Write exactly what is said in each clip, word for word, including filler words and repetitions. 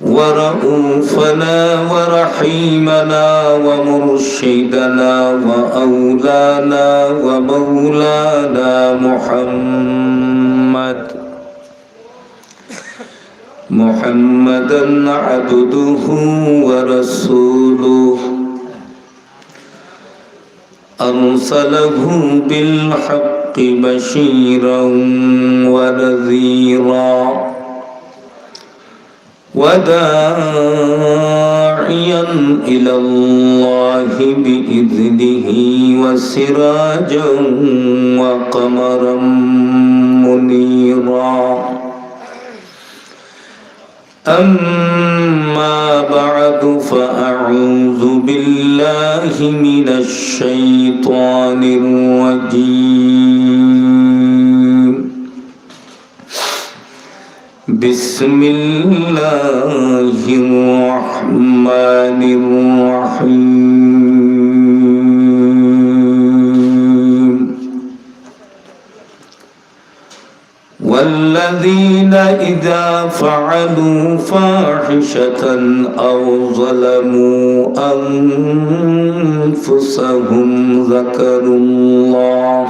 ورؤوفنا ورحيمنا ومرشدنا وأولانا ومولانا محمد، محمدا عبده ورسوله، أرسله بالحق بشيرا ونذيرا وداعيا إلى الله بإذنه وسراجا وقمرا منيرا. أما بعد، فأعوذ بالله من الشيطان الرجيم. بسم الله الرحمن الرحيم. والذين إذا فعلوا فاحشة أو ظلموا أنفسهم ذكروا الله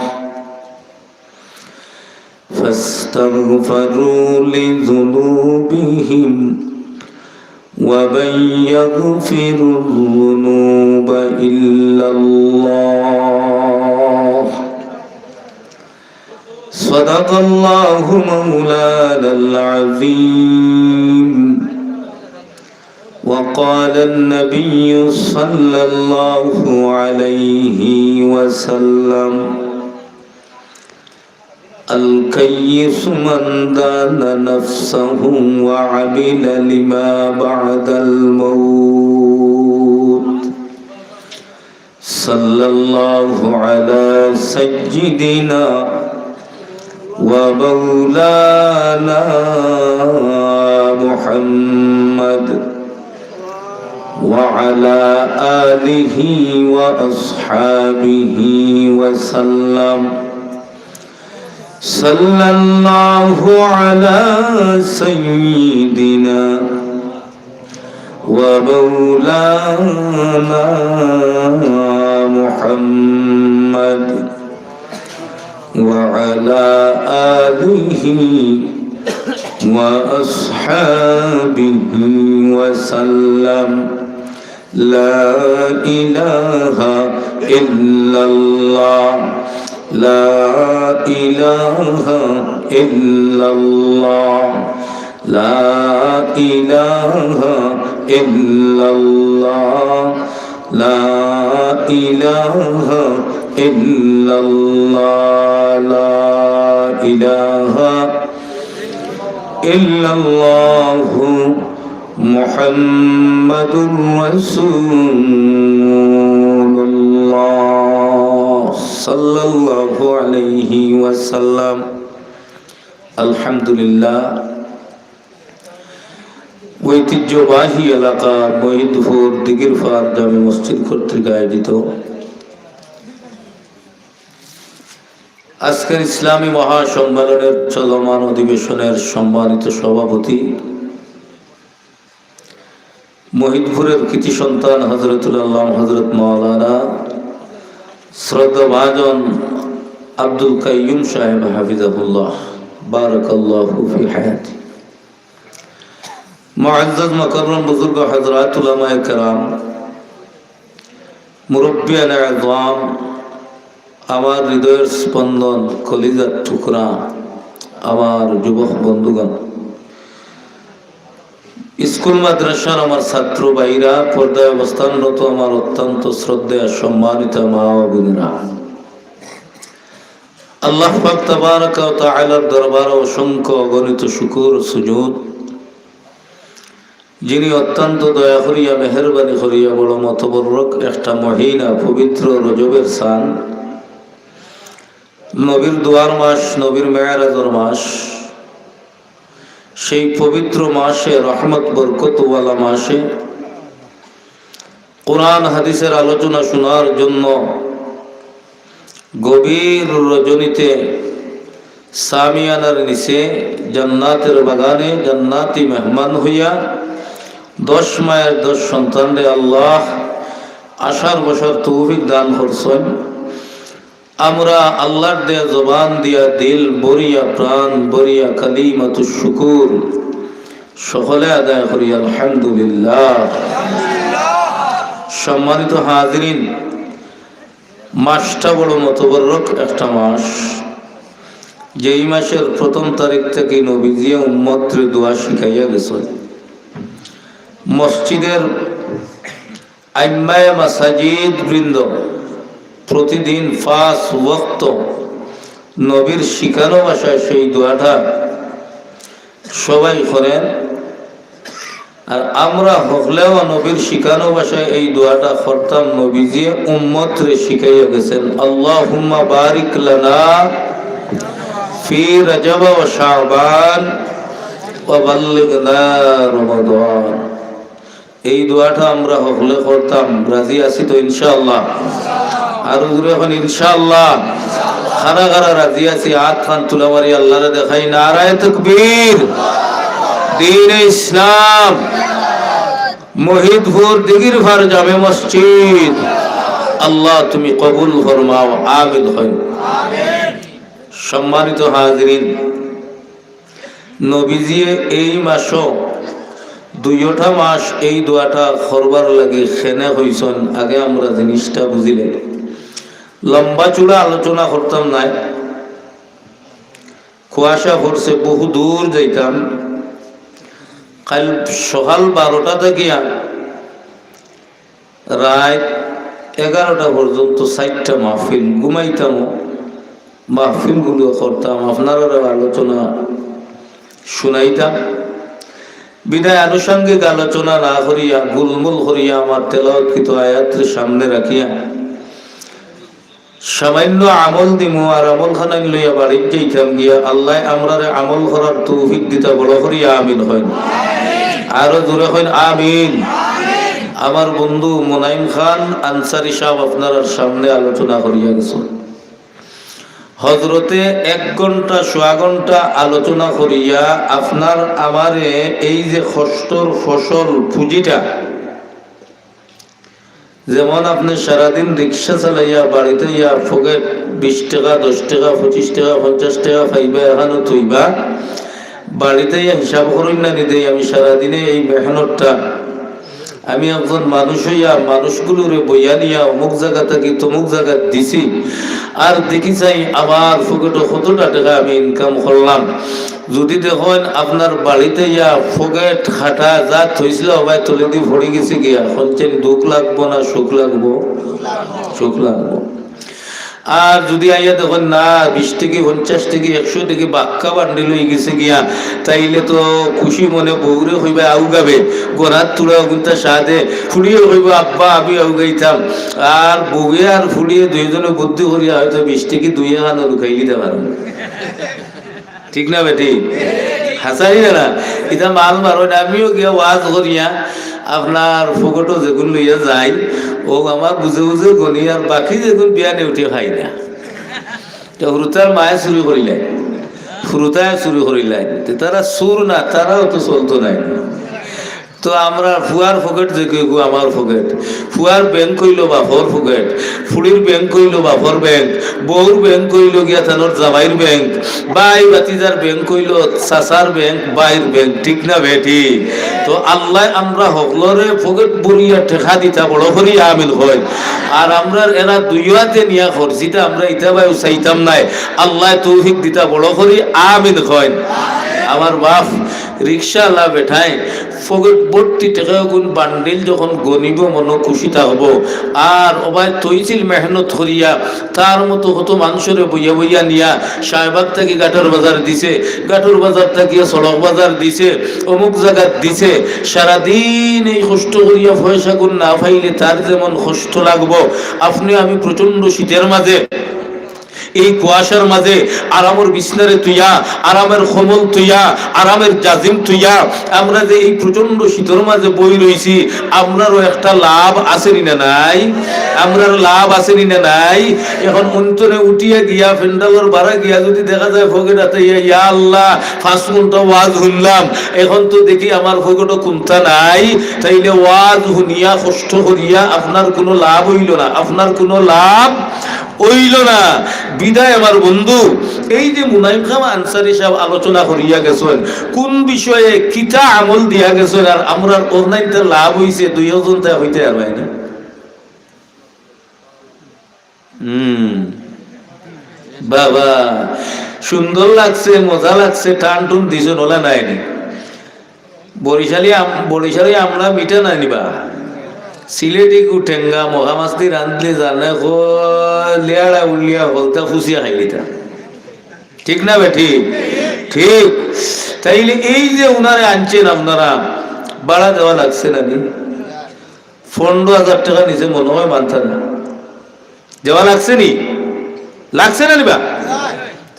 فاستغفروا لذنوبهم ومن يغفر الذنوب إلا الله. صدق الله مولانا العظيم. وقال النبي صلى الله عليه وسلم: الكيس من دان نفسه وعمل لما بعد الموت. صلى الله على سيدنا ومولانا محمد وعلى آله وأصحابه وسلم. صلى الله على سيدنا ومولانا محمد وعلى آله وأصحابه وسلم. لا إله إلا الله. لا إله إلا الله. لا إله إلا الله. لا إله إلا الله. لا إله إلا الله. محمد رسول الله صلى الله عليه وسلم. الحمد لله. ঐতিহ্যবাহী এলাকা মহিদপুর দিঘিরপাড় জামে মসজিদ কর্তৃক আয়োজিত আজকের ইসলামী মহাসম্মেলনের চলমান অধিবেশনের সম্মানিত সভাপতি, মহিদপুরের কৃতি সন্তান হযরতুল আল্লাম হযরত মাওলানা শ্রদ্ধাভাজন আব্দুল কাইয়ুম সাহেব হাফিজাহুল্লাহ, বারাকাল্লাহু ফি হায়াতি। মুআজ্জাজ মুকাররম বুজুর্গ হযরত উলামায়ে কেরাম, মুরব্বিয়ানে আযম, আমার হৃদয়ের স্পন্দন, কলিজার টুকরা, আমার যুবক বন্ধুগণ, স্কুল মাদ্রাসার আমার ছাত্র ভাইরা, পর্দায় অবস্থানরত আমার অত্যন্ত শ্রদ্ধেয় সম্মানিত মা ও বোনেরা, আল্লাহ পাক তাবারাকা ওয়া তাআলার দরবারে অসংখ্য অগণিত শুকুর ও সুজুদ, যিনি অত্যন্ত দয়া করিয়া, মেহেরবানি করিয়া, বড় মতবরক একটা মহিনা, পবিত্র রজবের চান, নবীর দুয়ার মাস, নবীর মেরাজর মাস, সেই পবিত্র মাসে, রহমত বরকতওয়ালা মাসে কোরআন হাদিসের আলোচনা শোনার জন্য গভীর রজনীতে সামিয়ানার নিচে জান্নাতের বাগানে জান্নাতি মেহমান হইয়া দশ মায়ের দশ সন্তানরে আল্লাহ আশার বসার তৌফিক দান করছইন। আমরা আল্লাহর দেয়া জবান দিয়া, দিল ভরিয়া, প্রাণ ভরিয়া কালিমাতুশ শুকুর সকলে আদায় করি, আলহামদুলিল্লাহ। সম্মানিত হাজিরিন, মাসটা বড় মোতাবারক একটা মাস, যেই মাসের প্রথম তারিখ থাকি নবীজিয়ে উম্মতরে দোয়া শিখাইয়া গেছইন। মসজিদের আইম্মায়ে মাসাজিদ বৃন্দ প্রতিদিন পাঁচ ওয়াক্ত নবীর শিখানো ভাষায় সেই দোয়াটা সবাই করেন। আর আমরা হকলেও নবীর শিখানো ভাষায় এই দোয়াটা করতাম, নবীজিয়ে উম্মতরে শিখাইয়া গেছেন, "আল্লাহুম্মা বারিক লানা ফি রাজাব ওয়া শাবান ওয়া বাল্লিগনা রমাদান।" এই দোয়াটা আমরা হকলে করতাম, রাজি আছি তো ইনশাআল্লাহ? আরো জোরে কইন ইনশাআল্লাহ। কারা কারা রাজি আছি, আত খান তুলা মারি আল্লাহরে দেখাই, নারায়ে তাকবীর, দ্বীনে ইসলাম, মহিদপুর দিঘির পার জামে মসজিদ, আল্লাহ তুমি কবুল ফরমাও, আমিন কইন। সম্মানিত হাজিরিন, নবীজিয়ে এই মাসও দুইওটা মাস এই দোয়াটা করবার লাগি কেনে কইছইন, আগে আমরা জিনিসটা বুঝিলে। লম্বা চূড়া আলোচনা করতাম নায়, কুয়াশা পড়ছে, বহু দূর যাইতাম। কাইল সকাল বারোটা থাকিয়া রাইত এগারোটা পর্যন্ত চাইরটা মাহফিল, ঘুমাইতামও, মাহফিলগুলো করতাম, আপনারারও আলোচনা শুনাইতাম। বিদায় আনুষঙ্গিক আলোচনা না করিয়া, গুলমুল করিয়া, আমার তেলাওয়াতকৃত আয়াতরে সামনে রাখিয়া সামান্য আমল দিমু আর আমল খানাইন লইয়া বাড়িত যাইতাম গিয়া। আল্লায় আমরারে আমল করার তৌফিক দিতা বড় করি আমিন কইন। আরো জোরে কইন আমিন। আমার বন্ধু মুনাইম খান আনসারী সাহেব আপনারার সামনে আলোচনা করিয়া গেছইন। হজরতে এক ঘন্টা, সোয়া ঘন্টা আলোচনা করিয়া আপনার আমারে এই যে কষ্টর ফসল পুঁজিটা, যেমন আপনে সারাদিন রিক্সা চালাইয়া বাড়িত আইয়া পকেট বিশ টেকা, দশ টেকা, পঁচিশ টেকা, পঞ্চাশ টেকা পাইবা, এখানো থইবা, বাড়িত আইয়া হিসাব করইন না নি দেই, আমি সারাদিনে এই মেহনতটা, আমি একজন মানুষ অইয়া মানুষগুলোরে বইয়া নিয়া অমুক জাগা থাকি তমুক জাগাত দিছি, আর দেখি চাই আমার পকেটো কতটা টেকা আমি ইনকাম করলাম। যদি দেখইন আপনার বাড়িত আইয়া পকেট কাটা, যা থইছলা অবায় তলেদি পড়ি গেছে গিয়া, কইনচাইন দুখ লাগবো না সুখ লাগবো? সুখ লাগবো। আর যদি আইয়া দেখইন না, বিশ টেকি, পঞ্চাশ টেকি, একশো টেকি বাক্কা বান্ডিল অই গেছে গিয়া, তাইলে তো খুশি মনে বউরে কইবা আউগাবে, গলাত তুড়া গুনতা সাদে, ফুড়িয়ে কইবা আব্বা আমি আউগাইতাম। আর বউয়ে আর ফুড়িয়ে দুইজনে বুদ্ধি করিয়া হয়তো বিশ টেকি দুইয়ে কানো লুকাই দিতা পারইন। ঠিক না বেটি? হাছাই না? ইতা মাল মারইন না। আমিও গিয়া ওয়াজ করিয়া আপনার পকেটো যেগুন লইয়া যাই, ও আমার বুঝে বুঝে গনি, আর বাকি যেগুন বিয়ানে উঠি খাই না। তো হুরুতার মায়ে চুরি করিলাইন, হুরুতায় চুরি করিলাইন। তে তারা চুর না, তারাও তো চলতো নায়। তো আমরা ফুয়ার পকেট যে কেউ আমার পকেট, ফুয়ার ব্যাংক অইলো বাপর পকেট, ফুড়ির ব্যাংক অইলো বাপর ব্যাংক, বউর ব্যাংক অইলো গিয়া তানর জামাইর ব্যাংক, ভাই ভাতিজার ব্যাংক অইলো চাচার ব্যাংক, ভাইর ব্যাংক, ঠিক না বেটি? তো আল্লায় আমরা হকলরে পকেট ভরিয়া টেকা দিতা বড় করি আমিন কইন। আর আমরার এরা দুইওয়াতে নিয়া খরচিতা আমরা ইতা বায়ও চাইতাম নায়, আল্লায় তৌফিক দিতা বড় করি আমিন কইন। আমার বাপ রিক্সাআলা বেটায় পকেট ভর্তি টেকা গুন বান্ডিল যখন গনিবো মনো খুশি থাকবো। আর অবায় তইছিল মেহনত করিয়া তার মতো কত মানষরে বইয়া বইয়া নিয়া শাহবাগ থাকি গাটর বাজার দিছে, গাটর বাজার থাকিয়া সড়ক বাজার দিছে, অমুক জাগাত দিছে। সারাদিন এই কষ্ট করিয়া পয়সা গুন না পাইলে তার যেমন কষ্ট লাগবো, আপনে আমি প্রচণ্ড শীতের মাঝে এই কুয়াশার মাঝে আরামর বিছনারে তুইয়া, আরামের কম্বল তুইয়া, আরামের জাজিম তুইয়া, আমরা যে এই প্রচণ্ড শীতর মাঝে বই রইছি, আমরারও একটা লাভ আছে নি না নাই? আমরার লাভ আছে নি না নাই? এখন অন্তরে উঠিয়া গিয়া, প্যান্ডেলর বারা গিয়া যদি দেখা যায় ফকেট আতাইয়া, ইয়া আল্লাহ, পাঁচ ঘন্টা ওয়াজ হুনলাম, এখন তো দেখি আমার ফকেটো কুন্তা নাই, তাইলে ওয়াজ হুনিয়া কষ্ট করিয়া আপনার কোনো লাভ অইলো না, আপনার কোনো লাভ অইলো না। বিদায় আমার বন্ধু, এই যে মুনাইম খান আনসারী সাব আলোচনা করিয়া গেছইন, কুন বিষয়ে কিতা আমল দিয়া গেছইন, আর আমরার অনলাইনতে লাভ অইছে, দুইও জনতে কইতা পারবায় না? হুম, বাবা, সুন্দর লাগছে, মজা লাগছে, টান টুন দিছইন, ওলা নায়নি? বরিশালি আম-, বরিশালি আমলা মিঠা নায়নি বা? সিলেটি কুটেঙ্গা মখামাস্তি রান্ধলে জানে কো, লেয়াড়া উলিয়া হলতা ফুসিয়া খাইলিতা। ঠিক না বেঠিক? ঠিক। তাইলে এই যে উনারে আনছইন আপনারা, ভাড়া দেওয়া লাগছে না নি? পনেরো হাজার টেকা নিচে মনে হয় মানতা না। দেওয়া লাগছে নি? লাগছে না নি বা?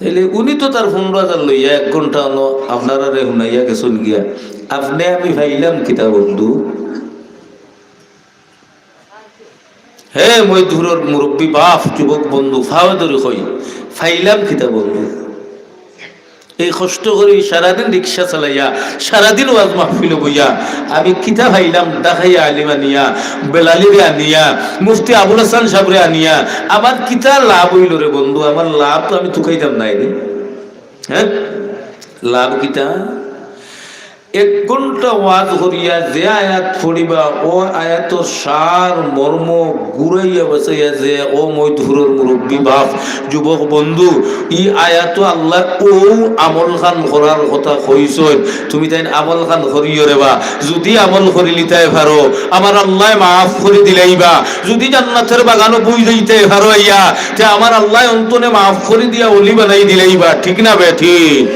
তাইলে উনি তো তার পনেরো হাজার লইয়া এক ঘন্টা অনো আপনারারে হুনাইয়া গেছইন গিয়া। আপনে আমি পাইলাম কিতা বন্ধু? হে মইদুরর মুরব্বি বাফ, যুবক বন্ধু, পাও ধরি কই, পাইলাম কিতা বন্ধু? এই কষ্ট করি সারাদিন রিক্সা চালাইয়া, সারাদিন ওয়াজ মাহফিলো বইয়া, আমি কিতা পাইলাম? ঢাকাইয়া আলিম আনিয়া, বেলালিরে আনিয়া, মুফতি আবুল হাসান সাবরে আনিয়া, আমার কিতা লাভ অইলো রে বন্ধু? আমার লাভ তো আমি তুকাইতাম নায় রে। হ্যাঁ, লাভ কিতা? এক ঘন্টা ওয়াজ করিয়া যে আয়াত পড়িবা, ও আয়াতর সার মর্ম ঘুরাইয়া বাছাইয়া যে, ও মইদুরর মুরব্বি বাফ, যুবক বন্ধু, ই আয়াতো আল্লায় অউ আমল খান করার কথা কইছইন। তুমি তাইন আমল খান করিও রে বা। যুদি আমল করিলিতায় পারো, আমার আল্লায় মাফ করি দিলাইবা। যুদি জান্নাতের বাগানো বই যাইতায় পারো আইয়া, তে আমার আল্লায় অন্তনে মাফ করি দিয়া অলি বানাই দিলাইবা। ঠিক না বেঠিক?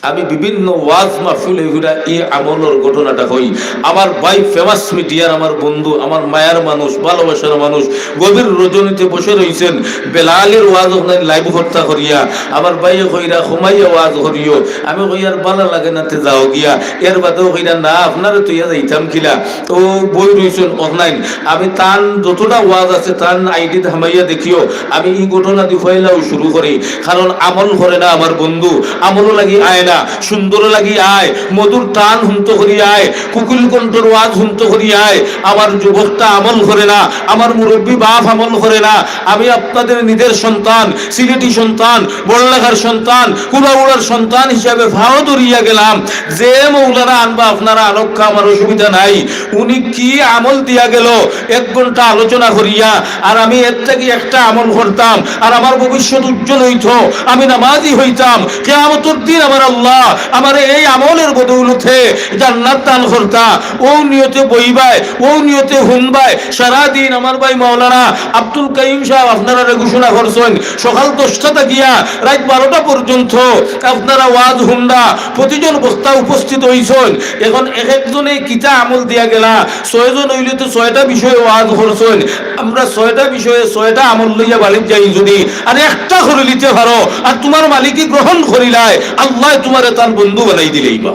আমি বিভিন্ন ওয়াজ মাহফিলে ঘুরা ই আমলর ঘটনাটা কই। আমার ভাই ফেমাস মিডিয়ার আমার বন্ধু, আমার মায়ার মানুষ, ভালোবাসার মানুষ, গভীর রজনীতে বসে রইছইন, বেলালির ওয়াজ অখান live হত্যা করিয়া। আমার ভাইয়ে কইরা, "কমাইয়া ওয়াজ করিও।" আমি কইয়ার, "ভালা লাগে না, তে যাও গিয়া।" এর বাদেও কইরা, "না, আপনারে থইয়া যাইতাম কিলা?" ও বই রইছইন অনলাইন। আমি তান যতটা ওয়াজ আছে, তান আইডিত হামাইয়া দেখিও। আমি ই ঘটনা দি পয়লাউ শুরু করি, কারণ আমল করে না আমার বন্ধু, আমলও লাগি আয় না, সুন্দরও লাগি আয়, মধুর টান হুনতো করি আয়, কুকিল কণ্ঠর ওয়াজ হুনতো করি আয়। আমার যুবকটা আমল করে না, আমার মুরব্বি বাফ আমল করে না। আমি আপনাদের নিজের সন্তান, সিলেটি সন্তান, বড়লেখার সন্তান, কুলাউড়ার সন্তান হিসাবে পাও ধরিয়া গেলাম। যে মৌলানা আনবা আপনারা আনউক্কা, আমার অসুবিধা নাই। উনি কি আমল দিয়া গেল এক ঘন্টা আলোচনা করিয়া, আর আমি এর থাকি একটা আমল করতাম, আর আমার ভবিষ্যৎ উজ্জ্বল অইতো, আমি নামাজি হইতাম। কিয়ামতর দিন আমার আল্লাহ আমারে এই আমলর বদৌলতে জান্নাত দান করতা। অউ নিয়তে বইবায়, অউ নিয়তে হুনবায়। সারাদিন আমার ভাই মাওলানা আব্দুল কাইয়ুম সাব আপনারারে ঘোষণা করছইন, সকাল দশটা থাকিয়া রাইত বারোটা পর্যন্ত আপনারা ওয়াজ হুনরা, প্রতিজন বক্তা উপস্থিত অইছইন। এখন এক একজনে কিতা আমল দিয়া গেলা, ছয়জন অইলে তো ছয়টা বিষয়ে ওয়াজ করছইন। আমরা ছয়টা বিষয়ে ছয়টা আমল লইয়া বাড়িত যাই যুদি, আর একটা করিলিতে পারো, আর তুমার মালিকি গ্রহণ করিলায়, আল্লায় তুমারে তান বন্ধু বানাই দিলাইবা।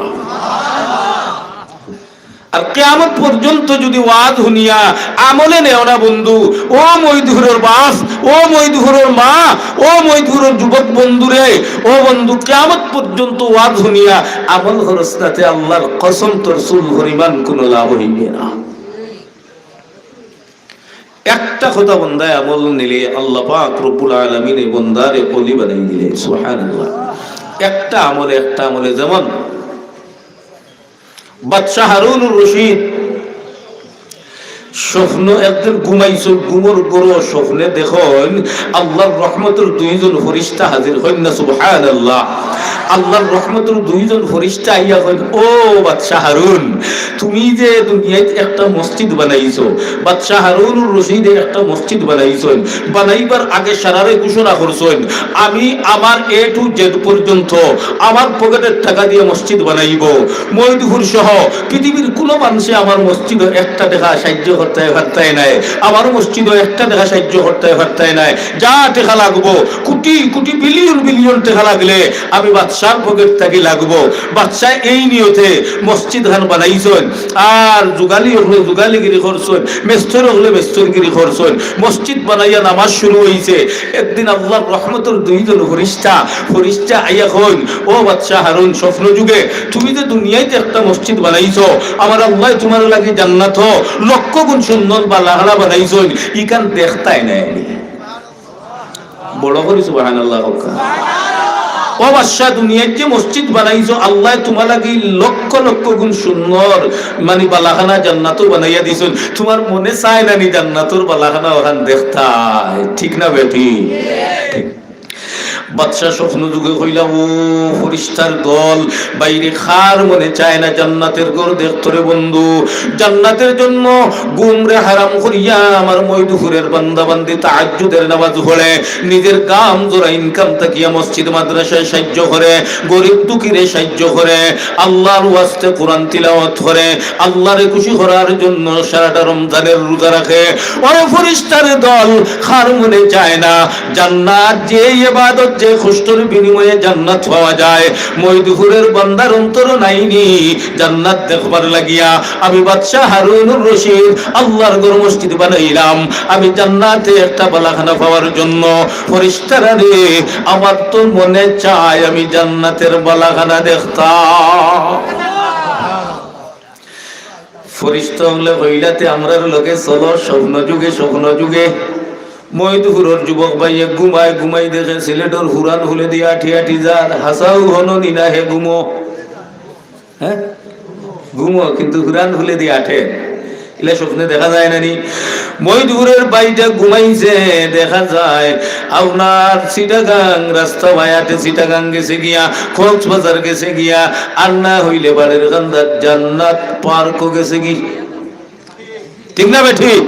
আর কিয়ামত পর্যন্ত যুদি ওয়াজ হুনিয়া আমলে নেও না বন্ধু, ও মইদুরর বাফ, ও মইদুরর মা, ও মইদুরর যুবক বন্ধুরে, ও বন্ধু, কিয়ামত পর্যন্ত ওয়াজ হুনিয়া আমল করস না, তে আল্লার কসম তোর চুল পরিমাণ কুনু লাভ অইবে না। একটা কথা বন্দায় আমল নিলে আল্লাহ পাক রব্বুল আলামিন এই বন্দারে অলি বানাই দিলে। সুবহানাল্লাহ। একটা আমলে, একটা আমলে, যেমন বাদশাহ হারুনুর রশিদ স্বপ্ন, একদিন ঘুমাইছইন, ঘুমর ঘোরো স্বপ্নে দেখইন আল্লার রহমতর দুইজন ফিরিস্তা হাজির। কইন না সুবহানাল্লাহ। আল্লার রহমতর দুইজন ফিরিস্তা আইয়া কইন, "ও বাদশাহ হারুন, তুমি যে দুনিয়াত একটা মসজিদ বানাইছো, বাদশাহ হারুনুর রশিদে একটা মসজিদ বানাইছইন, বানাইবার আগে সারারে ঘোষণা করছইন, আমি আমার A to Z পর্যন্ত আমার পকেটের টাকা দিয়া মসজিদ বানাইবো, মইদুর সহ পৃথিবীর কুনু মানষে আমার মসজিদো একটা টেকা সাহায্য করতা করতায় পারতায় নায়, আমারও মসজিদো একটা টেকা সাহায্য করতায় পারতায় নায়। যা টেকা লাগবো, কোটি কোটি, বিলিয়ন বিলিয়ন টেকা লাগলে আমি বাদশার পকেট থাকি লাগবো। বাদশা এই নিয়তে মসজিদ খান বানাইছইন। আর যুগালি অকলে যুগালিগিরি করছইন, মেস্তর অকলে মেস্তরগিরি করছইন। মসজিদ বানাইয়া নামাজ শুরু অইছে। একদিন আল্লার রহমতর দুইজন ফিরিস্তা, ফিরিস্তা আইয়া কইন, "ও বাদশা হারুন, স্বপ্ন যুগে তুমি যে দুনিয়াত একটা মসজিদ বানাইছো, আমার আল্লায় তুমার লাগি জান্নাতো লক্ষ গুণ সুন্দর বালাখানা বানাইছইন, ইখান দেখতায় নায় নি?" বড় করি সুবহানাল্লাহ কউক্কা। ও বাদশা, দুনিয়াত যে মসজিদ বানাইছো, আল্লায় তুমার লাগি লক্ষ লক্ষ গুণ সুন্দর, মানি, বালাখানা জান্নাতো বানাইয়া দিছইন, তুমার মনে চায় না নি জান্নাতর বালাখানা অখান দেখতায়? ঠিক না বেঠিক? ঠিক। বাদশা স্বপ্ন যুগে কইলা, "ও ফিরিস্তার দল, বাইরে কার মনে চায় না জান্নাতের ঘর দেখতো রে বন্ধু? জান্নাতের জন্য ঘুমরে হারাম করিয়া আমার মইদুপুরের বান্দা বান্দি তাহাজ্জুদের নামাজ পড়ে, নিজের ঘাম ঝরা ইনকাম থাকিয়া মসজিদ মাদ্রাসায় সাহায্য করে, গরিব দুঃখীরে সাহায্য করে, আল্লার ওয়াস্তে কোরআন তিলাওয়াত করে, আল্লারে খুশি করার জন্য সারাটা রমজানের রোজা রাখে।" ওরে ফিরিস্তার দল, কার মনে চায় না জান্নাত, যে ইবাদত, যে কষ্টর বিনিময়ে জান্নাত পাওয়া যায়? মইদুপুরের বান্দার অন্তর নাই নি জান্নাত দেখবার লাগিয়া? আমি বাদশা হারুনুর রশিদ আল্লার ঘর মসজিদ বানাইলাম, আমি জান্নাতে একটা বালাখানা পাওয়ার জন্য। ফিরিস্তারা রে, আমার তো মনে চায় আমি জান্নাতের বালাখানা দেখতাম। ফিরিস্তা অকলে কইলা, "তে আমরার লগে চলো স্বপ্ন যুগে, স্বপ্ন যুগে।" মইদুপুরর যুবক ভাইয়ে ঘুমায়, ঘুমাই দেখে সিলেটর পুরান ফুলেদি আটি আটি যার, হাছাউ হনো নি না হে ঘুমো? হ্যাঁ? ঘুমো, কিন্তু পুরান ফুলেদি আটে। ইলা স্বপ্নে দেখা যায় না নি? মইদুপুরর ভাইটা ঘুমাইছে, দেখা যায় আপনার চিটাগাং রাস্তা বায় আটে, চিটাগাং গেছে গিয়া, কক্সবাজার গেছে গিয়া, আর না হইলে বাড়ির কান্দার জান্নাত পার্কও গেছে গি। ঠিক না বেঠিক?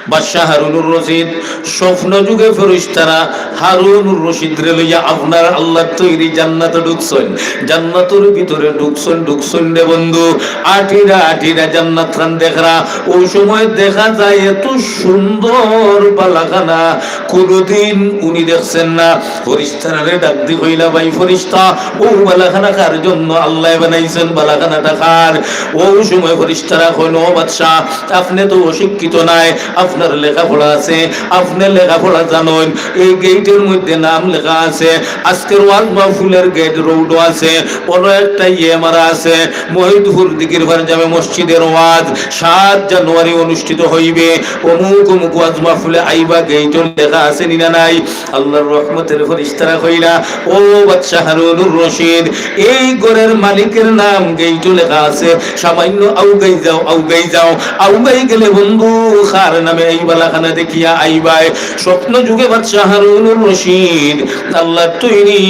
বাদশা হারুনুর রশিদ, স্বপ্ন যুগে ফিরিস্তারা হারুনুর রশিদরে লইয়া আপনার আল্লার তৈরি জান্নাতো ঢুকছইন। জান্নাতর ভিতরে ঢুকছইন, ঢুকছইন রে বন্ধু, আটিরা আটিরা জান্নাত খান দেখরা। ওই সময় দেখা যায় এত সুন্দর বালাখানা কোনোদিন উনি দেখছেন না। ফিরিস্তারারে ডাক দি কইলা, "ভাই ফিরিস্তা, ও বালাখানা কার জন্য আল্লায় বানাইছেন? বালাখানাটা কার?" ও সময় ফিরিস্তারা কইন, "ও বাদশা, আপনে তো অশিক্ষিত নায়, আপনার লেখাপড়া আছে, আপনে লেখাপড়া জানইন। এই গেইটর মধ্যে নাম লেখা আছে, আজকের ওয়াজ মাহফিলের গেইট রোডও আছে, অনো একটা ইয়ে মারা আছে, মহিদপুর দিঘির পার জামে মসজিদের ওয়াজ সাত জানুয়ারি অনুষ্ঠিত হইবে, অমুক অমুক ওয়াজ মাহফিলে আইবা, গেইটও লেখা আছে নি না নাই?" আল্লার রহমতের ফিরিস্তারা কইলা, "ও বাদশা হারুনুর রশিদ, এই ঘরের মালিকের নাম গেইটও লেখা আছে, সামান্য আউগাই যাও, আউগাই যাও, আউগাই গেলে বন্ধু কার নামে এই বালাখানা দেখিয়া আইবায়।" স্বপ্ন যুগে বাদশা হারুনুর রশিদ আল্লার তৈরি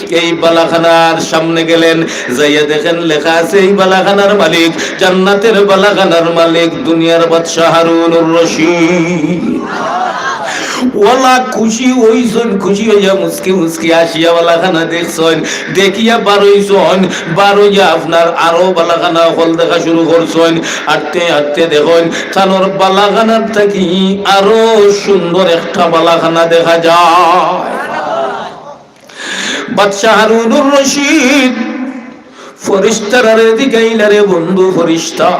এই বালাখানার সামনে গেলেন, যাইয়া দেখেন লেখা আছে, "এই বালাখানার মালিক, জান্নাতের বালাখানার মালিক দুনিয়ার বাদশা হারুনুর রশিদ।" ওলা খুশি অইছইন, খুশি অইয়া মুচকি মুচকি আসিয়া বালাখানা দেখছইন, দেখিয়া বারইছইন, বারইয়া আপনার আরো বালাখানা অকল দেখা শুরু করছইন। আটতে আটতে দেখইন, তানর বালাখানার থাকি আরো সুন্দর একটা বালাখানা দেখা যায়। বাদশা হারুনুর রশিদ ফিরিস্তারারে জিগাইলা, "রে বন্ধু ফিরিস্তা,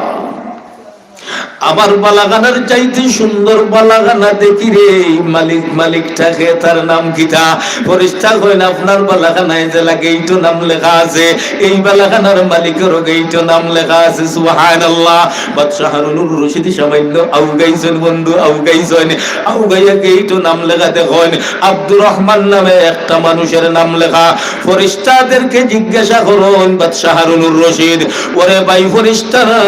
আমার বালাখানার চাইতে সুন্দর বালাখানা দেখি রে, এই মালিক, মালিকটা কে, তার নাম কিতা?" ফিরিস্তা কইন, "আপনার বালাখানায় যেলা গেইটও নাম লেখা আছে, এই বালাখানার মালিকেরও গেইটও নাম লেখা আছে।" সুবহানাল্লাহ। বাদশা হারুনুর রশিদ সামান্য আউগাইছইন বন্ধু, আউগাইছইন, আউগাইয়া গেইটও নাম লেখা দেখইন, আব্দুর রহমান নামে একটা মানুষের নাম লেখা। ফিরিস্তাদেরকে জিজ্ঞাসা করইন বাদশা হারুনুর রশিদ, "ওরে ভাই ফিরিস্তারা,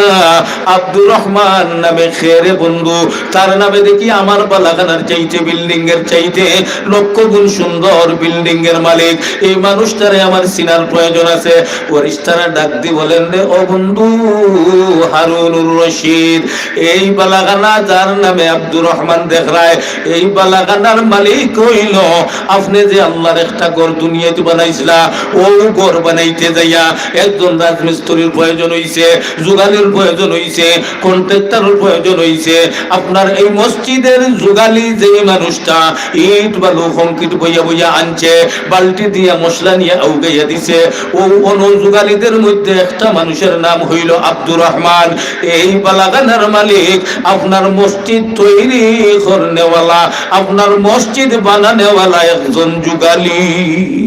আব্দুর রহমান নামে কে রে বন্ধু? তার নামে দেখি আমার বালাখানার চাইতে, বিল্ডিংয়ের চাইতে লক্ষ গুণ সুন্দর বিল্ডিংয়ের মালিক। এই মানুষটারে আমার চিনার প্রয়োজন আছে।" ফিরিস্তারা ডাক দি বলেন, "রে ও বন্ধু হারুনুর রশিদ, এই বালাখানা যার নামে আব্দুর রহমান দেখরায়, এই বালাখানার মালিক অইলো আপনে যে আল্লার একটা ঘর দুনিয়াত বানাইছলা, অউ ঘর বানাইতে যাইয়া একজন রাজমিস্ত্রির প্রয়োজন অইছে, জুগালির প্রয়োজন অইছে, কন্ট্রাক্টর প্রয়োজন অইছে। আপনার এই মসজিদের যুগালি যেই মানুষটা ইট বালু কংক্রিট বইয়া বইয়া আনছে, বালতি দিয়া মশলা নিয়া আউগাইয়া দিছে, অউ অনো যুগালিদের মধ্যে একটা মানুষের নাম অইলো আব্দুর রহমান। এই বালাখানার মালিক, আপনার মসজিদ তৈরি করনেওয়ালা, আপনার মসজিদ বানানেওয়ালা একজন যুগালি।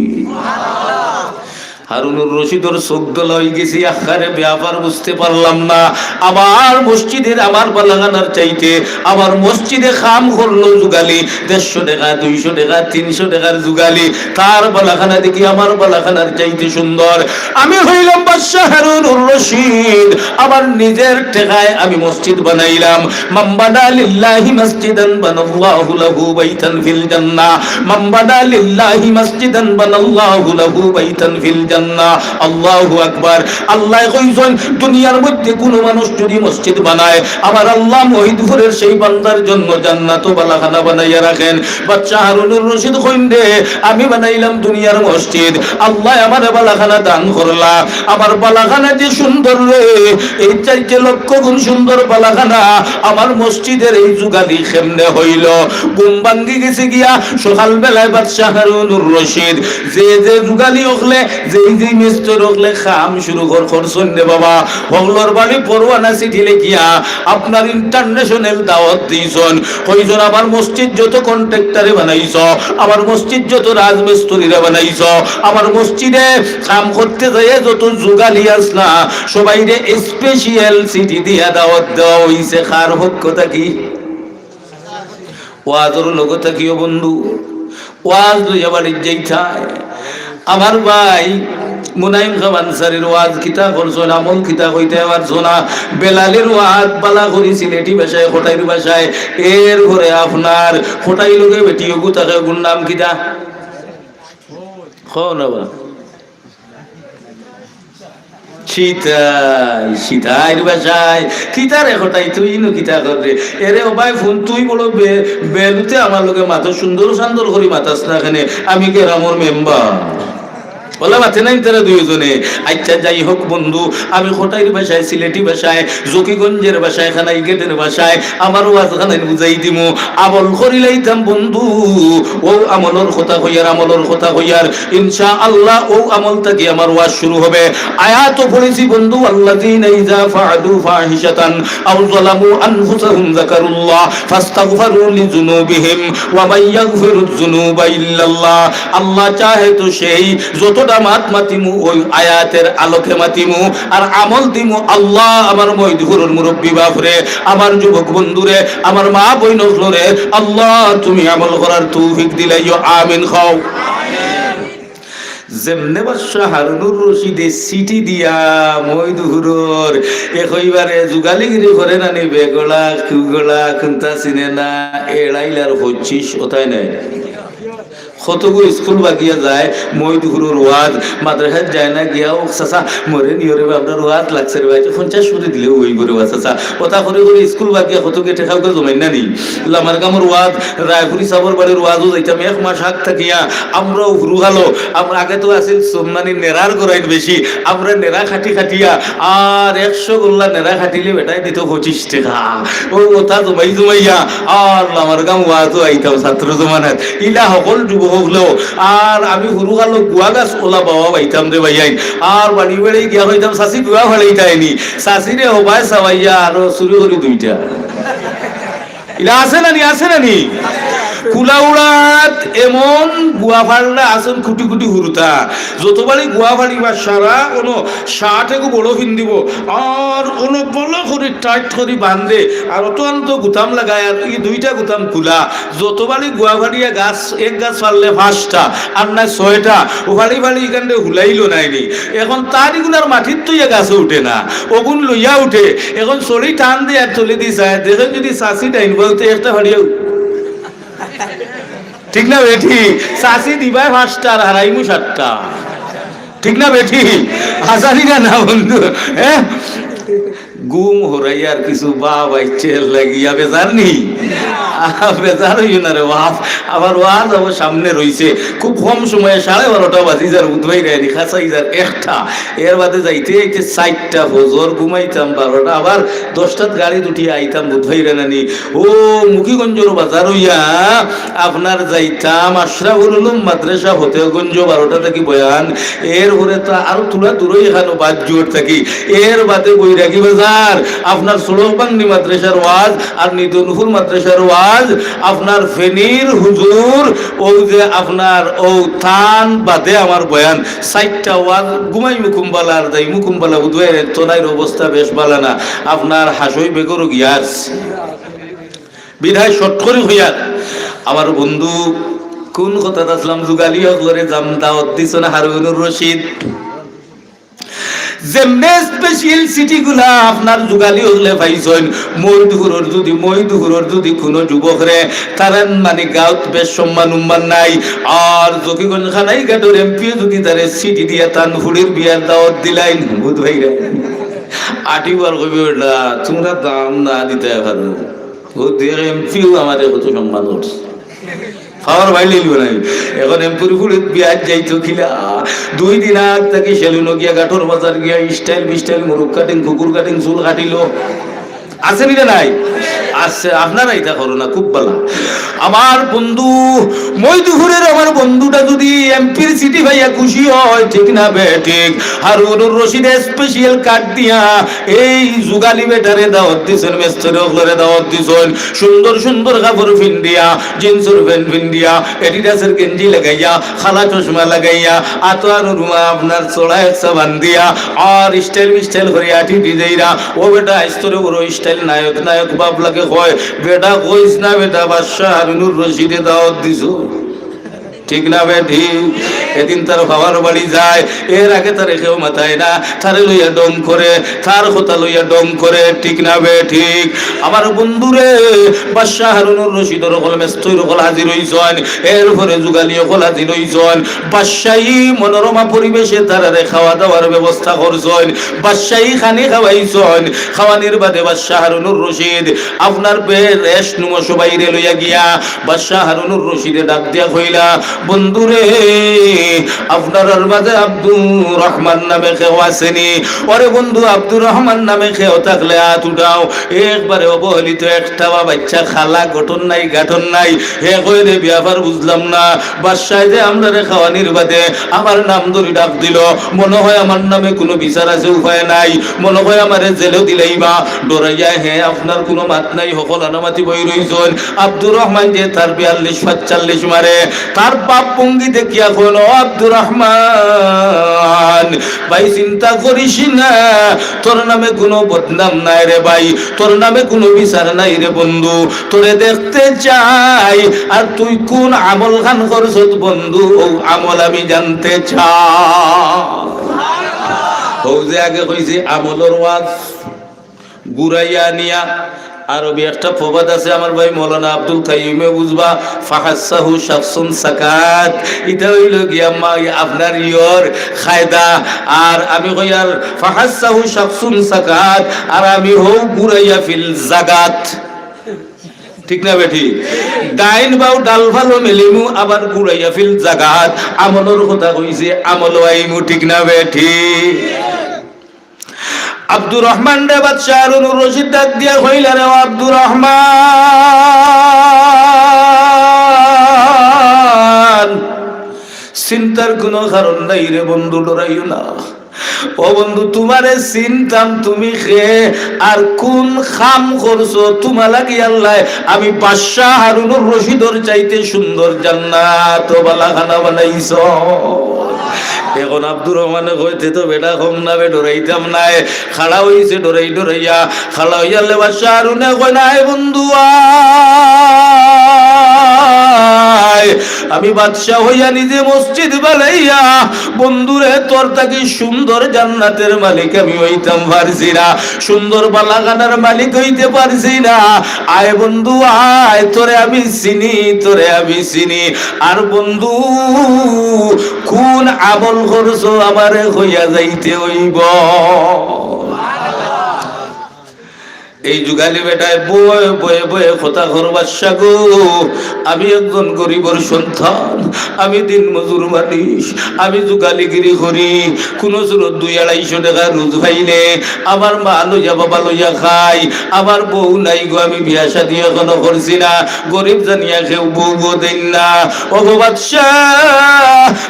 হারুনুর রশিদর চোখ ধলা অইগেছে, আহারে ব্যাপার বুঝতে পারলাম না। আমার মসজিদের, আমার বালাখানার চাইতে আমার মসজিদে কাম করলো যুগালি, দেড়শো টেকা, দুইশো টেকা, তিনশো টেকার যুগালি, তার বালাখানা দেখি আমার বালাখানার চাইতে সুন্দর। আমি অইলাম বাদশা হারুনুর রশিদ, আমার নিজের টেকায় আমি মসজিদ বানাইলাম। মান বানা লিল্লাহি মাসজিদান বানাল্লাহু লাহু বাইতান ফিল জান্নাহ। মান বানা লিল্লাহি মাসজিদান বানাল্লাহু লাহু বাইতান ফিল জান্নাহ। আল্লাহু আকবার। আল্লায় কইছইন, দুনিয়ার মধ্যে কুনু মানুষ যুদি মসজিদ বানায়, আমার আল্লাহ মহিদপুরের সেই বান্দার জন্য জান্নাতো বালাখানা বানাইয়া রাখেন। বাদশা হারুনুর রশিদ কইন রে, আমি বানাইলাম দুনিয়ার মসজিদ, আল্লায় আমারে বালাখানা দান করলা, আমার বালাখানা যে সুন্দর রে, এর চাইতে লক্ষ গুণ সুন্দর বালাখানা আমার মসজিদের এই যুগালি কেমনে অইলো? ঘুম ভাঙ্গি গেছে গিয়া সকালবেলায় বাদশা হারুনুর রশিদ, যে যে যুগালি অকলে, যেই যেই মিস্ত্রি অকলে কাম শুরু কর-, করছইন রে বাবা, হকলর বাড়ি পরোয়ানা চিঠি লেখিয়া আপনার international দাওয়াত দিছইন। কইছইন, আমার মসজিদ যত কন্ট্রাক্টরে বানাইছ, আমার মসজিদ যত রাজমিস্ত্রিরে বানাইছ, আমার মসজিদে কাম করতে যাইয়া যত যুগালি আছলা, সবাইরে স্পেশাল চিঠি দিয়া দাওয়াত দেওয়া অইছে। কার পক্ষ থাকি? ওয়াজর লগে থাকিও বন্ধু, ওয়াজ লইয়া বাড়িত যাইতায়। আমার ভাই মুনাইম খান আনসারীর ওয়াজ কিতা করছইন, আমল কিতা কইতায় পারছো না। বেলালির ওয়াজ বালা করি সিলেটি ভাষায়, কটাইর ভাষায়, এরপরে আপনার কটাই লগে বেটি অগু থাকে, অগুর নাম কিতা? কও না বা। সিতাই, সিতাইর ভাষায়। কিতা রে কটাই, তুই ইনো কিতা কররে? এরে ও ভাই ফোন, তুই বড় বে-, বেলুতে আমার লগে মাতো, সুন্দর সান্দর করি মাতাস না কেনে, আমি গ্রামর মেম্বার। ওলা মাতে নাই তারা দুইজনে। আচ্ছা, যাই হোক বন্ধু, আমি কটাইর ভাষায়, সিলেটি ভাষায়, জকিগঞ্জের ভাষায়, কানাইঘাটের ভাষায় আমার ওয়াজ খানাইন বুঝাই দিমু। আমল করিলাইতাম বন্ধু, অউ আমলর কথা কইয়ার, আমলর কথা কইয়ার। ইনশাআল্লাহ অউ আমল থাকি আমার ওয়াজ শুরু হবে। আয়াতও পড়ছি বন্ধু, আল্লাযীনা ইযা ফাআলু ফাহিশাতান আও যালামু আনফুসাহুম যাকারুল্লাহ ফাস্তাগফারু লিযুনুবিহিম ওয়া মান ইয়াগফিরুয যুনুবা ইল্লাল্লাহ। আল্লাহ চাহে তো সেই যতটা মাত মাতিমু অউ আয়াতের আলোকে মাতিমু, আর আমল দিমু। আল্লাহ আমার মহিদপুরর মুরব্বি বাফরে, আমার যুবক বন্ধুরে, আমার মা বইন অকলরে আল্লাহ তুমি আমল করার তৌফিক দিলাইও, আমিন কও। যেমনে বাদশা হারুনুর রশিদে চিঠি দিয়া মহিদপুরর, এ কইবারে যুগালিগিরি করে নানি, বেগলা কুগলা কুন্তা চিনে না, এড়াইলার পঁচিশ ওতায় নাই। কতগু স্কুল বাগিয়া যায়, মহিদপুরর ওয়াজ, মাদ্রাসাত যায় না গিয়া, "ও চাচা, মরে নিও রে বা, আমরার ওয়াজ লাগছে রে বা, পঞ্চাশ করি দিলে অইবো রে বা চাচা।" ওতা করি করি স্কুল বাগিয়া কতগু টেকাউকা জমাইন না নি। লামার গামর ওয়াজ, রায়পুরি সাবর বাড়ির ওয়াজও যাইতাম, এক মাস আগ থাকিয়া আমরাও হুরু খালো, আমরা আগে তো আছিল সব মানে নেরার গরাইন বেশি, আমরা নেরা খাটি খাটিয়া, আর একশো গোল্লা নেরা খাটিলে বেটায় দিত পঁচিশ টেকা। অউ ওতা জমাই জমাইয়া, আর লামার গাম ওয়াজও আইতাম ছাত্র জমানাত। ইলা হকল যুবক অকলেও, আর আমি হুরু খালো গুয়া গাছ ওলা বাওয়া বাইতাম রে ভাইয়াইন। আর বাড়ি বাড়ি গিয়া কইতাম, "চাচি গুয়া ফালাইতায় নি?" চাচিরে হবায় চাবাইয়া আরো চুরি করি দুইটা। ইলা আছে না নি, আছে না নি? কুলাউড়াত এমন গুয়া ফাড়রা আছইন কুটি কুটি হুরুতা। যত বাড়ি গুয়া ফাড়িবা সারা অনো শার্ট এগু বড় ফিন্দিবো, আর অনো বড় করি টাইট করি বান্ধে, আর অত আনতো গুতাম লাগায়, আর ই দুইটা গুতাম খুলা। যত বাড়ি গুয়া ফাড়িয়া গাছ, এক গাছ ফাড়লে পাঁচটা, আর নায় ছয়টা, অউ ফাড়ি ফাড়ি ইখানরে হুলাইলো নায় নি। এখন তার ইগুন আর মাটিত থইয়া গাছে উঠে না, অগুন লইয়া উঠে। এখন ছড়ি টান দিয়া তুলি দি চায়, দেখে যদি চাচি ডাইন বলতে একটা ফাড়িয়াও। ঠিক না বেঠিক? চাচি দিবায় পাঁচটা আর হারাইমু সাতটা। ঠিক না বেঠিক? হাজারি না, না বন্ধু, হ্যাঁ? ঘুম হরাইয়ার কিছু বাপ আইছে লাগিয়া বেজার নি? আহ, বেজার অইও না রে বাপ, আমার ওয়াজ আবার সামনে রইছে। খুব কম সময়ে সাড়ে বারোটা বাজি যার, বুধবাই রেনি খাসা ইজার একটা। এর বাদে যাইতে যাইতে চাইরটা, ফজর ঘুমাইতাম বারোটা, আবার দশটাত গাড়িত উঠিয়া আইতাম, বুধবাই রেনানি। ও মুখিগঞ্জর বাজার অইয়া আপনার যাইতাম আশরাফুল উলুম মাদ্রাসা ফতেহগঞ্জ, বারোটা থাকি বয়ান। এর পরে তো আরো থুড়া দূরই এখানো বাদ জোর থাকি। এর বাদে বৈরাগী বাজার, আপনার সড়কবাংনি মাদ্রাসার ওয়াজ আর নিদনপুর মাদ্রাসার ওয়াজ, আপনার ফেনীর হুজুর, ও যে আপনার ও থান বাদে আমার বয়ান, চাইরটা ওয়াজ। ঘুমাইমু কুম্বালা আর যাইমু কুম্বালা, বুধবাই রেন তো নাইর অবস্থা বেশ বালা না। আপনার হাসই বেগরও গিয়ার বিধায় শর্ট করি কইয়ার। আমার বন্ধু, কোন কথাত আছলাম? যুগালি অকলরে জাম দাওয়াত দিছইন হারুনুর রশিদ। যেমনে স্পেশাল সিটিগুলা আপনার যুগালি অকলে পাইছইন, মইদুহুরর যুদি, মইদুহুরর যুদি কুনু যুবকরে, তারার মানে গাউত বেশ সম্মান উম্মান নাই। আর জকিগঞ্জ কানাইঘাটর এমপি যুদি তারে চিঠি দিয়া তান ফুড়ির বিয়ার দাওয়াত দিলাইন, বুধবাই রে, আটিবার কইবে, "বেটা, তুমরা দাম না দিতায় পারো।" ও দেখ, এমপিও আমারে কত সম্মান করছে। পাওয়ার বাইর লইল নাই। এখন এমপির ফুড়িত বিয়াত যাইতো কিলা? দুই দিন আগ থাকি সেলুনো গিয়া, ঘাটর বাজার গিয়া, স্টাইল বিস্টাইল, মুরগ কাটিং, কুকুর কাটিং, চুল কাটিলো। আছে নি রে নাই? আছে। আপনারা ইতা করো না, খুব বালা। আমার বন্ধু, মইদুহুরর আমার বন্ধুটা যুদি এমপির চিঠি পাইয়া খুশি অয়, ঠিক না বেঠিক? হারুনুর রশিদে স্পেশাল কার্ড দিয়া এই যুগালি বেটারে দাওয়াত দিছইন, মেস্তরি অকলরে দাওয়াত দিছইন, সুন্দর সুন্দর কাপড় ফিন্দিয়া, জিন্সর প্যান্ট ফিন্দিয়া, অ্যাডিডাসর গেঞ্জি লাগাইয়া, কালা চশমা লাগাইয়া, আতো আর রুমা আপনার চড়া একসা বান্দিয়া, আর স্টাইল বিস্টাইল করি আটি ডিজাইরা। ও বেটা, আইজ তোরে বড় স্টাইল নায়ক নায়ক বাপ লাগে কয়। বেটা কইস না বেটা, বাদশা হারুনুর রশিদে দাওয়াত দিছো। ঠিক না বেঠিক? এদিন তার পাওয়ার বাড়ি যায়, এর আগে তারে কেউ মাতায় না, তারে লইয়া ঢং করে, তার কথা লইয়া ঢং করে, ঠিক না বেঠিক? আমার বন্ধুরে, বাদশা হারুনুর রশিদর অকল মেস্তরি অকল হাজির অইছইন, এরপরে যুগালি অকল হাজির অইছইন। বাদশাহী মনোরমা পরিবেশে তারারে খাওয়া দাওয়ার ব্যবস্থা করছইন, বাদশাহী খানি খাওয়াইছইন। খাওয়ানির বাদে বাদশা হারুনুর রশিদ আপনার বে-, রেশ নুমো সবাইরে লইয়া গিয়া বাদশা হারুনুর রশিদে ডাক দিয়া কইলা, "বন্ধুরে, আপনারার মাঝে আব্দুর রহমান নামে কেউ আছেনি? ওরে বন্ধু, আব্দুর রহমান নামে কেউ থাকলে আত উঠাও।" একবারে অবহেলিত একটা বা বাচ্চা, কালা, গঠন নাই, গাঠন নাই। হে কয়, "রে বিয়াপার বুঝলাম না, বাদশায় যে আমরারে খাওয়ানির বাদে আমার নাম ধরি ডাক দিল, মনে হয় আমার নামে কুনু বিচার আছে, উপায় নাই, মনে হয় আমারে জেলো দিলাইবা।" ডরাইয়া হে আপনার কুনু মাত নাই, হকল আনামাতি বই রইছইন। আব্দুর রহমান যে তার বিয়াল্লিশ পাঁচচল্লিশ মারে, তার ভাব ভঙ্গি দেখিয়া কইল, "ও আব্দুর রহমান, ভাই চিন্তা করিস না, তোর নামে কুনু বদনাম নাই রে ভাই, তোর নামে কুনু বিচার নাই রে বন্ধু, তোরে দেখতে চাই, আর তুই কুন আমল খান করছত বন্ধু, অউ আমল আমি জানতে চাই।" অউ যে আগে কইছি আমলর ওয়াজ, ঘুরাইয়া আনিয়া, আরবি একটা প্রবাদ আছে আমার ভাই মৌলানা আব্দুল কাইয়ুমে বুঝবা, "ফাহাসসাহু শাখসুন সাকাত।" ইটা অইলো গিয়া মা-, আপনার ইয়র কায়দা। আর আমি কইয়ার, "ফাহাসসাহু শাখসুন সাকাত", আর আমি হউ ঘুরাইয়া ফিল জাগাত। ঠিক না বেঠিক? ডাইন বাউ ডাল ভালো মেলিমু, আবার ঘুরাইয়া ফিল জাগাত। আমলর কথা কইছি, আমলো আইমু, ঠিক না বেঠিক? আব্দুর রহমান রে বাদশা হারুনুর রশিদ ডাক দিয়া কইলা, "রে ও আব্দুর রহমান, চিন্তার কুনু কারণ নাই রে বন্ধু, ডরাইও না। ও বন্ধু, তুমারে চিনতাম, তুমি কে আর কুন কাম করছো, তুমার লাগি আল্লায় আমি বাদশা হারুনুর রশিদর চাইতে সুন্দর জান্নাত ও বালাখানা বানাইছো।" এখন আব্দুর রহমানে কইতে তো বেটা কম না বে, ডরাইতাম নায়। খাড়া অইছে ডরাই ডরাইয়া, খাড়া অইয়া লে বাদশা হারুনে কয়, "না, এ বন্ধু আয়, আমি বাদশা অইয়া নিজে মসজিদ বানাইয়া বন্ধুরে তোর থাকি সুন্দর জান্নাতের মালিক আমি অইতাম পারছি না, সুন্দর বালাখানার মালিক অইতে পারছি না। আয় বন্ধু আয়, তোরে আমি চিনি, তোরে আমি চিনি।" আর বন্ধু, কুন আমল করছো আমারে কইয়া যাইতে অইবো। এই জুগালি বেটায় বয়ে বয়ে বয়ে কথা কর, "বাদশা গো, আমি একজন গরিবর সন্তান, আমি দিন মজুর মানুষ, আমি জুগালিগিরি করি, কুনু সুরত দুই আড়াইশো টেকা রুজ পাইলে আমার মা লইয়া বাবা লইয়া খাই, আমার বউ নাই গো, আমি বিয়া শাদি এখনো করছি না, গরিব জানিয়া কেউ বউ গো দেইন না।" ও গো বাদশা,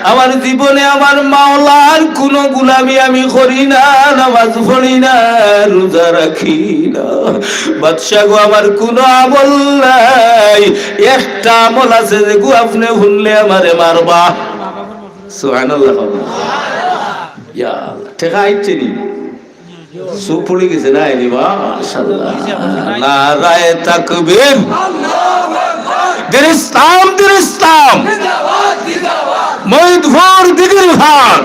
আমার জীবনে আমার মাওলার কুনু গুলামি আমি করি না, নামাজ পড়ি না, রোজা রাখি না। বাদশা গো, আমার কুনু আমল নাই, একটা আমল আছে যেগু আপনে হুনলে আমারে মারবা। সুবহানাল্লাহ। ইয়া আল্লাহ, টেকা আইছে নি? চুপ পড়ি গেছে না, এনি মাশাআল্লাহ। নারায়ে তাকবীর। দিন ইসলাম, দিন ইসলাম। মহিদপুর দিঘির ঘাট।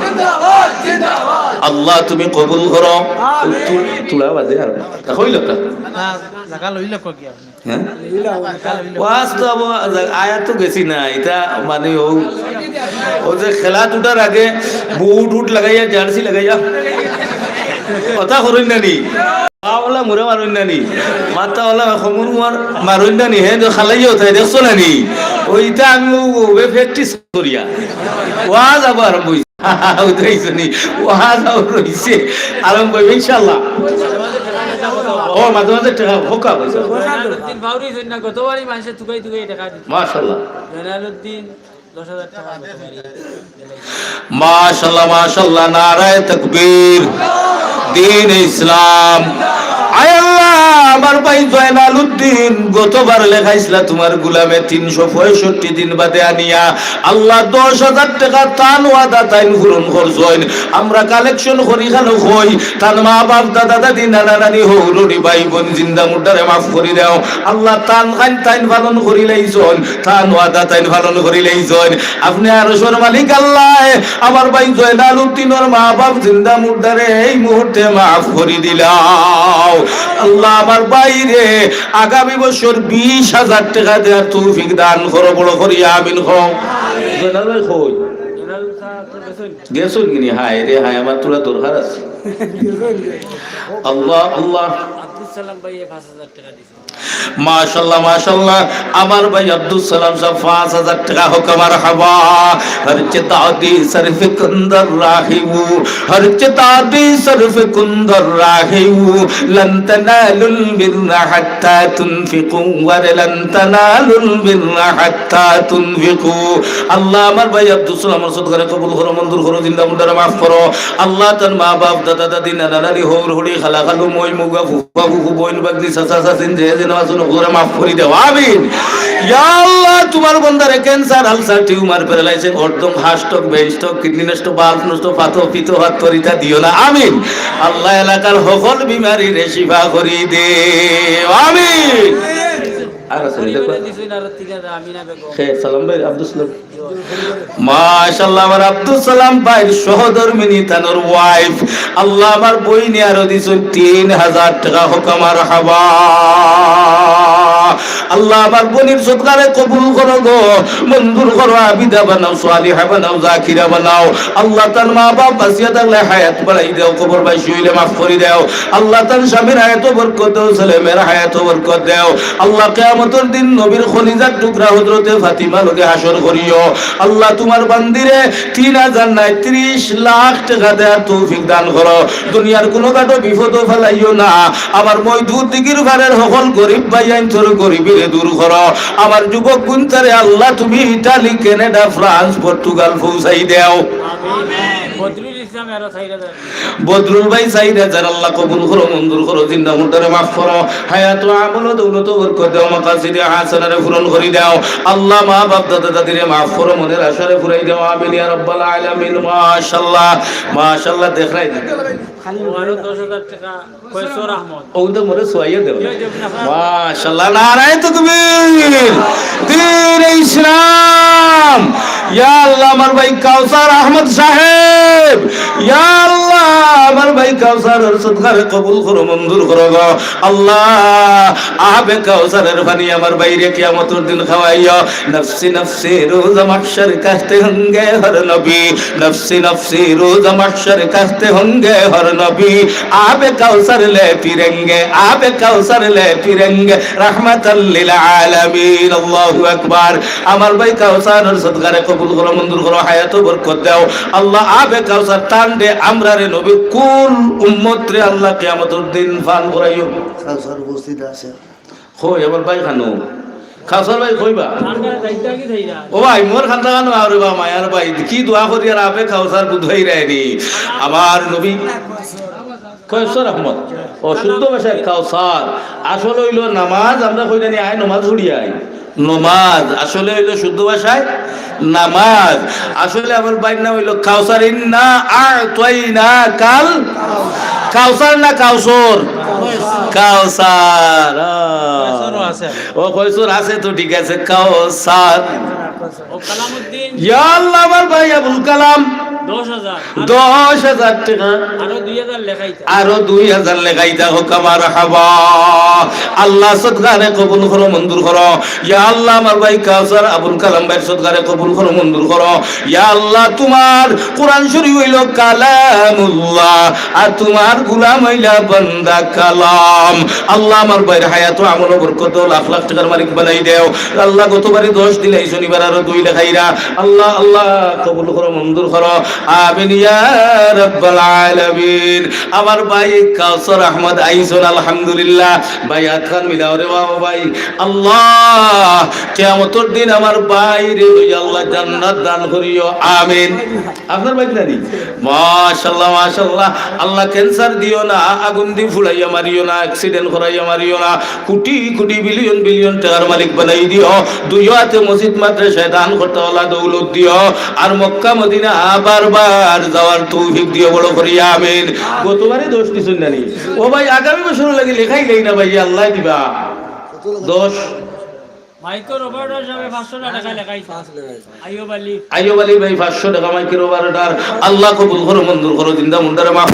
আল্লাহ তুমি কবুল করো। তু-, তুলা বাজে আর। হইল কা? না, লাগা লইল কা কি আপনি? হ্যাঁ? ওয়াজ তো আবার আয়া তো গেছি না, ইটা মানে ও, ও যে খেলা দুটার আগে বুট উট লাগাইয়া, জার্সি লাগাইয়া, কথা করইন না নি? পাওলা মুড়ে মারইন না নি? মাথাওয়ালা খমুর মার-, মারইন না নি? হে তো খালাইয়া উঠাই, দেখছো না নি? ওইটা আমি ও, ও, practice করিয়া। ওয়াজ আবার আরম্ভ হইছে। উঠাইছে নি? ওয়াজ আবার রইছে। আরম্ভ হইবে ইনশাআল্লাহ। ও, মাঝে মাঝে টেকা হোকা বলছে। জয়নালউদ্দিন ফাউরি জন্য গতবারই মানুষে তুকাই তুকাই টেকা দিত। মাশাআল্লাহ। জয়নালউদ্দিন দশ হাজার টেকা গতবারই। মাশাআল্লাহ, মাশাআল্লাহ, নারায়ে তাকবীর। দিন ইসলাম। আয় আল্লাহ, আমার ভাই জয়নালউদ্দিন গতবার লেখাইছলা তোমার গুলামে তিনশো পঁয়ষট্টি দিন বাদে আনিয়া আল্লাহ দশ হাজার টেকা তান ওয়াদা তাইন পূরণ করছইন। আমরা collection করি খানো কই, তান মা বাপ দাদা দাদি নানা নানি হউরুড়ি ভাই বোন জিন্দা মুর্দারে মাফ করি দেও। আল্লাহ তান খান তাইন পালন করি লাইছইন, তান ওয়াদা তাইন পালন করি লাইছইন। আপনে আরশর মালিক আল্লাহ, আমার ভাই জয়নালউদ্দিনর মা বাপ জিন্দা মুর্দারে এই মুহূর্তে মাফ করি দিলাও। আল্লাহ আমার ভাইরে আগামী বছর বিশ হাজার টেকা দেওয়ার তৌফিক দান করো, বড় করি আমিন কও। জয়নাল ভাই কই? গেছইন নি? হায় রে হায়, আমার তোরা দরকার আছে। আল্লাহ, আল্লাহ। আব্দুস সালাম ভাইয়ে পাঁচ হাজার টেকা দিছে। মাশাআল্লাহ, মাশাআল্লাহ। আমার ভাই আব্দুস সালাম সাহেব পাঁচ হাজার টেকা, হোক মারহাবা। হর চেতা দি সরফ কুন্দর রাহিউ, হর চেতা দি সরফ কুন্দর রাহিউ, লান তানালুল বিররা হাত্তা তুনফিকু, ওয়া লান তানালুল বিররা হাত্তা তুনফিকু। আল্লাহ আমার ভাই আব্দুস সালামর সদকারে কবুল করো, মঞ্জুর করো, জিন্দা মুর্দারে মাফ করো। আল্লাহ তার মা বাপ, দাদা দাদি, নানা নানি, হউর হুড়ি, খালা খালু, মই মুগা, ফুফা ফুফু, বইন বাগনি, চাচা চাচিন, যে যেন আছইন, হউরে মাফ করি দেও। আমিন। ইয়া আল্লাহ, তোমার বন্দারে cancer, ulcer, tumor, paralysis, heart ধ্বংস, heart stroke, brain stroke, kidney নষ্ট, বাল্ব নষ্ট, পাথর, পিত্ত, হাত তরিতা দিও না। আমিন। আল্লাহ এলাকার হকল বিমারিরে শিফা করি দেও। আমিন। আর আছে নি, দেখো। পরিবারে দিছইন আরো তিন হাজার, আমিনা বেগম। হে, সালাম ভাই, আব্দুস সালাম। মাশাআল্লাহ, আমার আব্দুস সালাম ভাইর সহধর্মিনী তানোর wife। আল্লাহ আমার বইনে আরো দিছইন তিন হাজার টেকা, হোক মারহাবা। আল্লাহ আমার বইনর সদকারে কবুল করো গো, মঞ্জুর করো, আবিদা বানাও, সালিহা বানাও, জাকিরা বানাও। আল্লাহ তার মা বাপ বাঁচিয়া থাকলে হায়াত বাড়াই দেও, কবরবাসী অইলে মাফ করি দেও। আল্লাহ তার স্বামীর হায়াতো বরকত দেও, ছেলে মেয়ের হায়াতো বরকত দেও। আল্লাহ কিয়ামতর দিন নবীর কলিজার টুকরা হযরতে ফাতিমা লগে হাশর করিও। আল্লাহ তোমার বান্দিরে তিন হাজার নায়, ত্রিশ লাখ টেকা দেওয়ার তৌফিক দান করো। দুনিয়ার কুনু ঘাটো বিপদো ফালাইও না। আমার মইদুর দিঘির পারের হকল গরিব ভাইয়াইন্তর গরিবিরে দূর করো। আমার যুবক গুনতারে আল্লাহ তুমি ইটালি, কানাডা, ফ্রান্স, পর্তুগাল পৌঁছাই দেও। বদরুল ইসলাম এরা চাইরা দেয়। বদরুল ভাই চাইরা দেয়, আল্লাহ কবুল করো, মঞ্জুর করো, জিন্দা মুর্দারে মাফ করো, হায়াত ও আমল ও দৌলত বরকত দেও, মাকাসিদে হাসানারে পূরণ করি দেও। আল্লাহ মা বাপ দাদা দাদিরে মাফ করো, মনের আশারে পুরাই দেও, আমিন ইয়া রাব্বাল আলামিন। মাশাআল্লাহ, মাশাআল্লাহ, দেখরায় না। ও আরো দশ হাজার টেকা কইছর আহমদ। ও তো মোরে সোয়াইয়া দেও। মাশাআল্লাহ, নারায়ে তাকবীর, দিন ইসলাম। ইয়া আল্লাহ, আমার ভাই কাউসার আহমদ সাহেব, ইয়া আল্লাহ, আমার ভাই কাউসারর সদকারে কবুল করো, মঞ্জুর করো গো। আল্লাহ, আবে কাউসারর পানি আমার ভাইরে কিয়ামতর দিন খাওয়াইও। নফসি নফসি রোজ মাহশর কাহতে হোঙ্গে হর নবী, নফসি নফসি রোজ মাহশর কাহতে হোঙ্গে হর নবী, আবে কাউসার লে ফিরেঙ্গে, আবে কাউসার লে ফিরেঙ্গে, রহমতাল লিল আলামিন। আল্লাহু আকবার। আমার ভাই কাউসারর সদকারে কবুল করো, মঞ্জুর করো, হায়াতো বরকত দাও। আল্লাহ, আবে কাউসার তানরে, আমরারে, নবীর কুল উম্মতরে আল্লাহ কিয়ামতর দিন পান করাইও। কাউসার উপস্থিত আছে। কই আমার ভাই খানো? কাউসার ভাই কইবা? ও ভাই, মোর খান্দা খানো, আরে বা মায়ার ভাই, কি দোয়া করি আর আবে কাউসার বুধ ভাই রায়নি। আমার নবী কয়সর আহমদ। ও, শুদ্ধ ভাষায় কাউসার। আসলে অইলো নামাজ, আমরা কই জানি আয় নমাজ পড়ি আয়। নমাজ আসলে অইলো শুদ্ধ ভাষায় নামাজ। আসলে আমার ভাইর নাম অইলো কাউসার। ইন্না আ'তাইনা কাল কাউসার না কাউসর? কাউসার। আহ। ও কয়সর আছে তো ঠিক আছে, কাউসার। ও কালামউদ্দিন। ইয়া আল্লাহ, আমার ভাই আবুল কালাম। দশ হাজার। দশ হাজার টেকা। আরো দুই হাজার লেখাইতা। আরো দুই হাজার লেখাইতা, হোক আমার হাবা। আল্লাহ সদকারে কবুল করো, মঞ্জুর করো। ইয়া আল্লাহ, আমার ভাই কাউসার আবুল কালাম ভাইর সদকারে কবুল করো, মঞ্জুর করো। ইয়া আল্লাহ, তুমার কোরআন শরীফ অইলো কালামুল্লাহ, আর তুমার গোলাম অইলা বান্দা কালাম। আল্লাহ, আমার ভাইর হায়াতো আমলো বরকত দেও, লাখ লাখ টেকার মালিক বানাই দেও। আল্লাহ, গতবারে দশ দিলাইছো, ইবার আরো দুই লেখাইরা। আল্লাহ, আল্লাহ, কবুল করো, মঞ্জুর করো। আমিন ইয়া রাব্বাল আলামিন। আমার ভাই কাউসার আহমদ আইছইন, আলহামদুলিল্লাহ। ভাই, আতখান মিলাও রে বাবা ভাই। আল্লাহ, কিয়ামতর দিন আমার ভাইরে লইয়া আল্লাহ জান্নাত দান করিও। আমিন। আপনার ভাই নানি? মাশাআল্লাহ, মাশাআল্লাহ। আল্লাহ, cancer দিও না, আগুন দি ফুড়াইয়া মারিও না, accident করাইয়া মারিও না। কোটি কোটি, billion billion টেকার মালিক বানাই দিও। দুইও আতে মসজিদ মাদ্রাসায় দান করতে আল্লাহ দৌলত দিও। আর মক্কা মদিনা বারবার যাওয়ার তৌফিক দিও, বড় করি আমিন। গতবারে দশ দিছইন নানি? ও ভাই, আগামী বছর লাগি লেখাই দেই না ভাই, আল্লাহ দিবা। দশ। মাইকেল রবার্ট সাহেব পাঁচশো টেকা লেখাইতা। আইয়ুব আলী। আইয়ুব আলী ভাই পাঁচশো টেকা মাইকেল রবার্ট। আল্লাহ কবুল করো, মঞ্জুর করো, জিন্দা মুন্ডারে মাফ